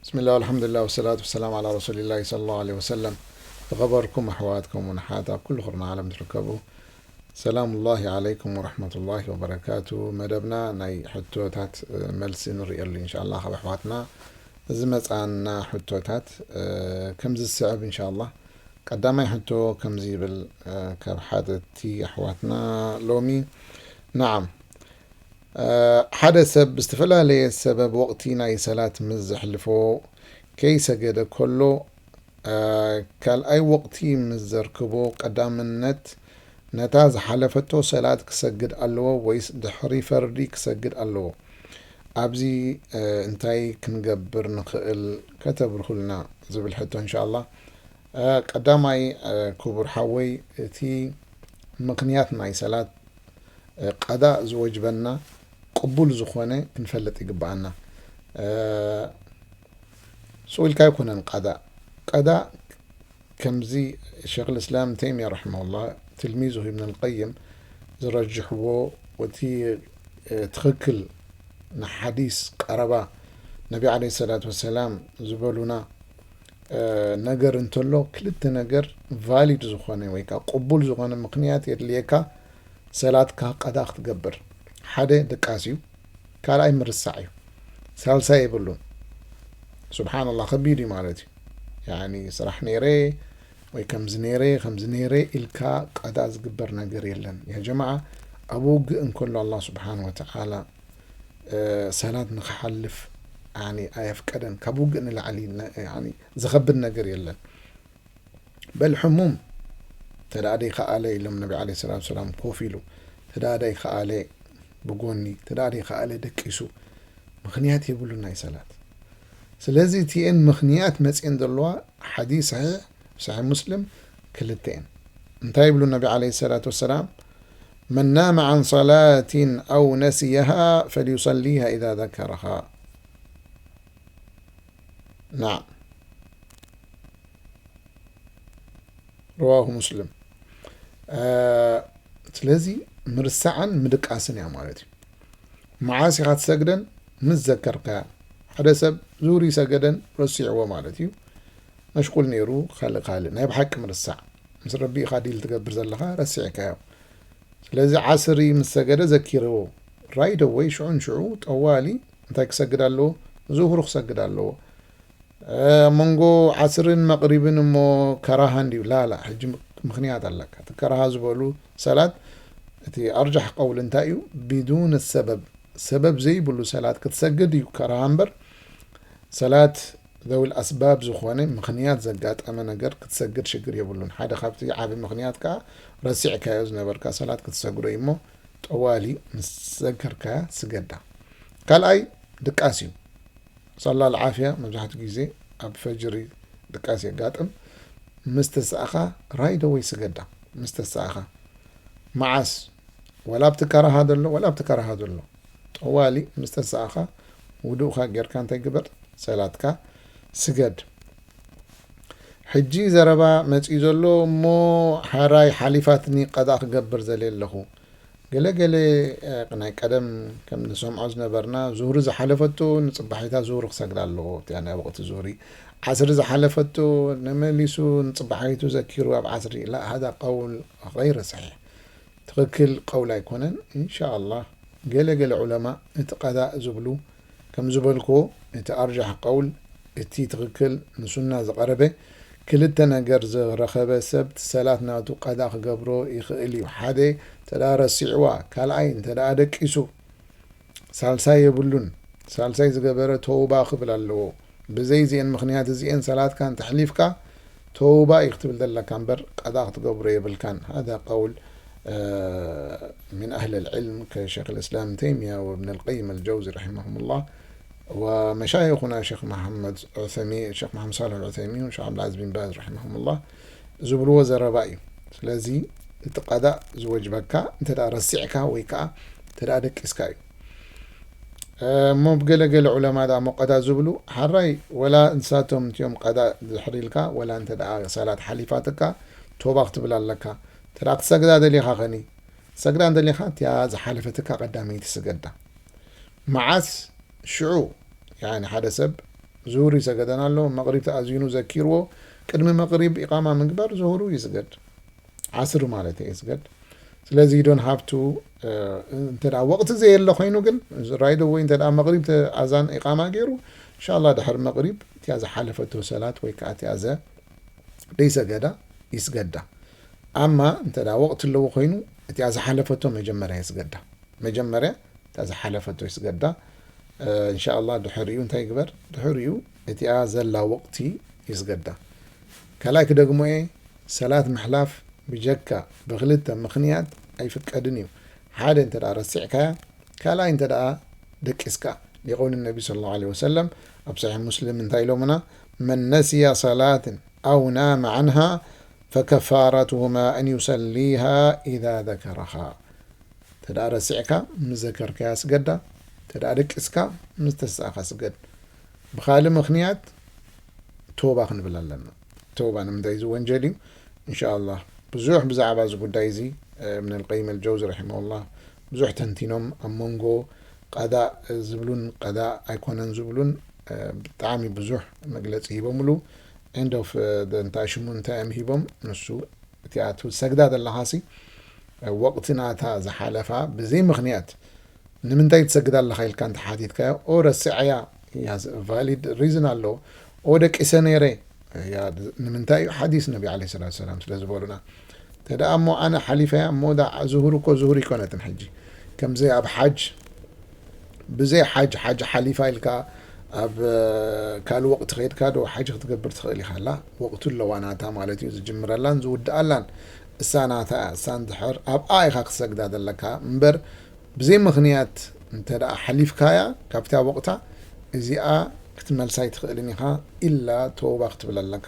ብስሚላህ፣ ወልሓምዱሊላህ፣ ወሰላቱ ወሰላም ዓላ ረሱሊላህ ሰለላሁ ዐለይሂ ወሰለም። ዝኸበርኩም ኣሕዋት ከምኡውን ኣሓት ኣብ ኩሉ ኹርና ዓለም ትርከቡ፣ ሰላሙላሂ ዓለይኩም ወረሕመቱላሂ ወበረካቱ። መደብና ናይ ሕቶታት፣ እ፣ መልሲ ንርእየሉ ኢንሻኣላህ። ካብ ኣሕዋትና ዝመጻና ሕቶታት፣ እ፣ ከምዚ ዝስዕብ ኢንሻኣላህ። ቀዳማይ ሕቶ ከምዚ ይብል፣ እ፣ ካብ ሓተቲ ኣሕዋትና ሎሚ። ነዓም። እ፣ ሓደ ሰብ ብዝተፈላለየ ሰበብ ወቕቲ ናይ ሰላት ምስ ዘሕልፎ ከይሰገደ ከሎ፣ እ፣ ካልኣይ ወቕቲ ምስ ዘርክቦ ቀዳምነት ነታ ዝሓለፈቶ ሰላት ክሰግድ ኣለዎ ወይስ ድሕሪ ፈርዲ ክሰግድ ኣለዎ? ኣብዚ፣ እ፣ እንታይ ክንገብር ንኽእል ከተብርሁልና ዝብል ሕቶ ኢንሻኣላህ። እ፣ ቀዳማይ፣ እ፣ ክቡር ሓወይ፣ እቲ ምኽንያት ናይ ሰላት፣ እ፣ ቀዳእ ዝወጅበና ቅቡል ዝኾነ ክንፈልጥ ይግብኣና። እ፣ ስቕ ኢልካ ኣይኮነን ቀዳእ። ቀዳእ ከምዚ ሸይኽ ልእስላም ተይሚያ ረሒመሁላህ፣ ትልሚዙ ኢብን ኣልቀይም ዝረጅሕዎ፣ እቲ፣ እ፣ ትኽክል ንሓዲስ ቀረባ ነቢ ዓለይሂ ሰላቱ ወሰላም ዝበሉና፣ እ፣ ነገር እንተሎ፣ ክልተ ነገር ቫሊድ ዝኾነ ወይ ከዓ ቅቡል ዝኾነ ምኽንያት የድልየካ ሰላትካ ቀዳ ክትገብር። ሓደ ድቃስ እዩ፣ ካልኣይ ምርሳዕ እዩ፣ ሳልሳይ የብሉን። ሱብሓነላህ፣ ከቢድ እዩ ማለት እዩ። ያኒ ስራሕ ነይረ ወይ ከምዚ ነይረ፣ ከምዚ ነይረ ኢልካ ቀዳ ዝግበር ነገር የለን። ያ ጀማዓ፣ ኣብ ውግእ እንከሎ ኣላህ ሱብሓነሁ ወተዓላ፣ እ፣ ሰላት ንኽሓልፍ፣ ያኒ፣ ኣየፍቀደን። ካብ ውግእ ንላዕሊ ነ-፣ ያኒ፣ ዝኸብድ ነገር የለን። በል ሕሙም ተደኣ ደይከኣለ ኢሎም ነቢ ዓለይሂ ሰላቱ ወሰላም ኮፍ ኢሉ፣ ተደኣ ደይከኣለ ብጎኒ፣ ተደኣ ደይከኣለ ደቂሱ፣ ምኽንያት የብሉን ናይ ሰላት። ስለዚ እቲኤን ምኽንያት መፅኤን ዘለዋ ሓዲስ ሰሒሕ፣ ሰሒሕ ሙስሊም ክልተ እየን። እንታይ ይብሉ ነቢ ዓለይሂ ሰላቱ ወሰላም? መን ናመ ዓን ሰላቲን ኣው ነሲየሃ ፈልዩሰሊሃ ኢዛ ዘከረሃ። ናዓም። ረዋሁ ሙስሊም። እ፣ ስለዚ ምርሳዕን ምድቃስን እያ ማለት እዩ። መዓስ ኢኻ ትሰግደን? ምስ ዘከርካያ። ሓደ ሰብ ዙሁር ይሰገደን ረሲዕዎ ማለት እዩ። መሽቁል ነይሩ፣ ካልእ ካልእ። ናይ ብሓቂ ምርሳዕ። ምስ ረቢ ኢኻ ዲል ትገብር ዘለኻ፣ ረሲዕካዮ። ስለዚ ዓስሪ ምስ ሰገደ ዘኪርዎ። ራይደ ወይ ሽዑን ሽዑ ጠዋሊ እንታይ ክሰግድ ኣለዎ? ዙሁር ክሰግድ ኣለዎ። እ፣ ኣብ መንጎ ዓስርን መቕሪብን እሞ ከራሃ እንድዩ? ላላ፣ ሕጂ ምክ-፣ ምኽንያት ኣለካ። እቲ ከራሃ ዝበሉ ሰላት፣ እቲ ኣርጃሕ ቀውል እንታይ እዩ? ቢዱን ሰበብ፣ ሰበብ ዘይብሉ ሰላት ክትሰግድ እዩ ከራሃ እምበር፣ ሰላት ዘውል ኣስባብ ዝኾነ ምኽንያት ዘጋጠመ ነገር ክትሰግድ ሽግር የብሉን። ሓደ ካብቲ ዓቢ ምኽንያት ከኣ ረሲዕካዮ ዝነበርካ ሰላት ክትሰግዶ እዩ እሞ፣ ጠዋሊ ምስ ዘከርካያ ስገዳ። ካልኣይ ድቃስ እዩ። ሰላ ልዓፍያ መብዛሕትኡ ግዜ ኣብ ፈጅሪ ድቃስ የጋጥም። ምስ ተሳእኻ ራይደ ወይ ስገዳ። ምስ ተሳእኻ መዓስ? ወላ ኣብቲ ከራሃ ዘሎ፣ ወላ ኣብቲ ከራሃ ዘሎ። ጠዋሊ ምስ ተሳእኻ ውዱእኻ ጌርካ እንታይ ግበር? ሰላትካ ስገድ። ሕጂ ዘረባ መጺኡ ዘሎ እሞ፣ ሓራይ ሓሊፋትኒ ቀዳ ክገብር ዘለ ኣለኹ። ገለ ገለ፣ እ፣ ናይ ቀደም ከም ንሰምዖ ዝነበርና፣ ዙህሪ ዝሓለፈቶ ንጽባሒታ ዙህሪ ክሰግዳ ኣለዎ። እቲኣ ናይ ወቕቲ ዙህሪ፣ ዓስሪ ዝሓለፈቶ ንመሊሱ ንጽባሒቱ ዘኪሩ ኣብ ዓስሪ። ላ፣ ሃዛ ቀውል ገይረ ሰሒሕ። ትኽክል ቀውል ኣይኮነን። ኢንሻኣላህ፣ ገለ ገለ ዑለማ እቲ ቀዳእ ዝብሉ፣ ከም ዝበልክዎ፣ እቲ ኣርጃሕ ቀውል፣ እቲ ትኽክል ንሱና ዝቐረበ፣ ክልተ ነገር ዝረኸበ ሰብ ሰላት ናቱ ቀዳ ክገብሮ ይኽእል እዩ። ሓደ፣ እንተ ደኣ ረሲዕዋ፣ ካልኣይ፣ እንተ ደኣ ደቂሱ፣ ሳልሳይ የብሉን። ሳልሳይ ዝገበረ ተውባ ክብል ኣለዎ። ብዘይ እዚኤን ምኽንያት እዚኤን ሰላትካ እንተሕሊፍካ፣ ተውባ እዩ ክትብል ዘለካ እምበር፣ ቀዳ ክትገብሮ የብልካን። ሃዛ ቀውል፣ እ፣ ምን ኣህል ልዕልም ከሸይኽ ልእስላም ተይሚያ ወእብን ልቀይም ኣልጀውዚ ረሒመሁሙላህ ወመሻይኹና ሸይኽ መሓመድ ዑሰይሚ-፣ ሸይኽ መሓመድ ሳልሕ ዑሰይሚን ወሸይኽ ዓብድልዓዚዝ ቢን ባዝ ረሒመሁሙላህ ዝብልዎ ዘረባ እዩ። ስለዚ እቲ ቀዳእ ዝወጅበካ እንተ ደኣ ረሲዕካ ወይ ከኣ እንተ ደኣ ደቂስካ እዩ። እ፣ እሞ ብገለ ገለ ዑለማ ደኣ እሞ ቀዳ ዝብሉ፣ ሓራይ ወላ ንሳቶም እንቲኦም ቀዳ ድሕሪ ኢልካ፣ ወላ እንተ ደኣ ሰላት ሓሊፋትካ፣ ቶባ ክትብል ኣለካ። እንተ ደኣ ክትሰግዳ ደሊኻ ኸኒ፣ ክትሰግዳ እንተ ደሊኻ፣ እቲኣ ዝሓለፈትካ ቀዳመይቲ ስገዳ። መዓስ? ሽዑ፣ ያኒ ሓደ ሰብ ዙሁር ይሰገደን ኣሎ። መቕሪብ ተኣዚኑ ዘኪርዎ፣ ቅድሚ መቕሪብ ኢቓማ ምግባር ዙሁሩ ይስገድ፣ ዓስር ማለት እዩ ይስገድ። ስለዚ you don't have to፣ እንተ ደኣ ወቕቲ ዘየለ ኮይኑ ግን፣ right away እንተ ደኣ መቕሪብ ተ-፣ ኣዛን ኢቓማ ገይሩ፣ እንሻላ ድሕሪ መቕሪብ እቲያ ዝሓለፈቶ ሰላት ወይ ከዓ እቲያ ዘ-፣ ደይሰገዳ ይስገዳ። ኣማ እንተ ደኣ ወቕቲ ኣለዎ ኮይኑ፣ እቲያ ዝሓለፈቶ መጀመርያ ይስገዳ። መጀመርያ እታ ዝሓለፈቶ ይስገዳ። እንሻላ ድሕሪኡ እንታይ ይግበር? ድሕሪኡ እቲኣ ዘላ ወቕቲ ይስገዳ። ካልኣይ ክደግሞ እየ፣ ሰላት ምሕላፍ ብጀካ ብክልተ ምኽንያት ኣይፍቀድን እዩ። ሓደ እንተ ደኣ ረሲዕካያ፣ ካልኣይ እንተ ደኣ ደቂስካ። ሊቀውል ነቢ صلى الله عليه وسلم ኣብ ሰሒሕ ሙስሊም እንታይ ኢሎምና? من نسي صلاة أو نام عنها فكفارتهما أن يصليها إذا ذكرها. እንተ ደኣ ረሲዕካ ምስ ዘከርካያ ስገዳ፣ እንተ ደኣ ደቂስካ ምስ ተስኣኻ ስገድ። ብኻልእ ምኽንያት ቶባ ክንብል ኣለና። ቶባ ንምንታይ እዚ ወንጀል እዩ? እንሻኣላህ ብዙሕ ብዛዕባ እዚ ጉዳይ እዚ፣ እ፣ እብን ኣልቀይም ኣልጀውዚ ረሒመሁላህ ብዙሕ ተንቲኖም፣ ኣብ መንጎ ቀዳእ ዝብሉን ቀዳእ ኣይኮነን ዝብሉን፣ እ፣ ብጣዕሚ ብዙሕ መግለጺ ሂቦምሉ። End of፣ እ፣ እንታ ሽሙ እንታይ እዮም ሂቦም? ንሱ እቲኣ ትሰግዳ ዘለኻሲ፣ እ፣ ወቕቲ ናታ ዝሓለፋ ብዘይ ምኽንያት ንምንታይ ትሰግድ ኣለኻ ኢልካ እንተ ሓቲትካዮ፣ ኦ ረሲዐያ፣ ያዝ ቫሊድ ሪዝን ኣለዎ። ኦ ደቂሰ ነይረ፣ ያ ንምንታይ እዩ ሓዲስ ነቢ ዓለይሂ ሰላቱ ሰላም ስለ ዝበሉና። እንተ ደኣ እሞ ኣነ ሓሊፈያ እሞ ዳ ዙሁር እኮ ዙሁር ይኮነትን ሕጂ። ከምዚ ኣብ ሓጅ፣ ብዘይ ሓጅ፣ ሓጅ ሓሊፋ ኢልካ ኣብ፣ እ፣ ካልእ ወቕቲ ከይድካ ዶ ሓጅ ክትገብር ትኽእል ኢኻ ኣላ? ወቕቱ ኣለዋ ናታ ማለት እዩ፣ ዝጅምረላን ዝውድኣላን እሳ ናታ እያ። እሳ እንድሕር ኣብኣ ኢኻ ክትሰግዳ ዘለካ እምበር ብዘይ ምኽንያት እንተ ደኣ ሓሊፍካያ ካብታ ወቕታ እዚኣ ክትመልሳ ኣይትኽእልን ኢኻ፣ ኢላ ተውባ ክትብል ኣለካ።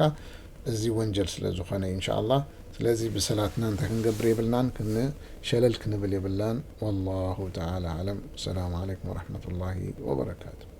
እዚ ወንጀል ስለ ዝኾነ እዩ፣ እንሻኣላህ። ስለዚ ብሰላትና እንታይ ክንገብር የብልናን፣ ክን-፣ ሸለል ክንብል የብልናን። ወላሁ ተዓላ ኣዕለም። ሰላሙ ዓለይኩም ወረሕመቱላሂ ወበረካቱ።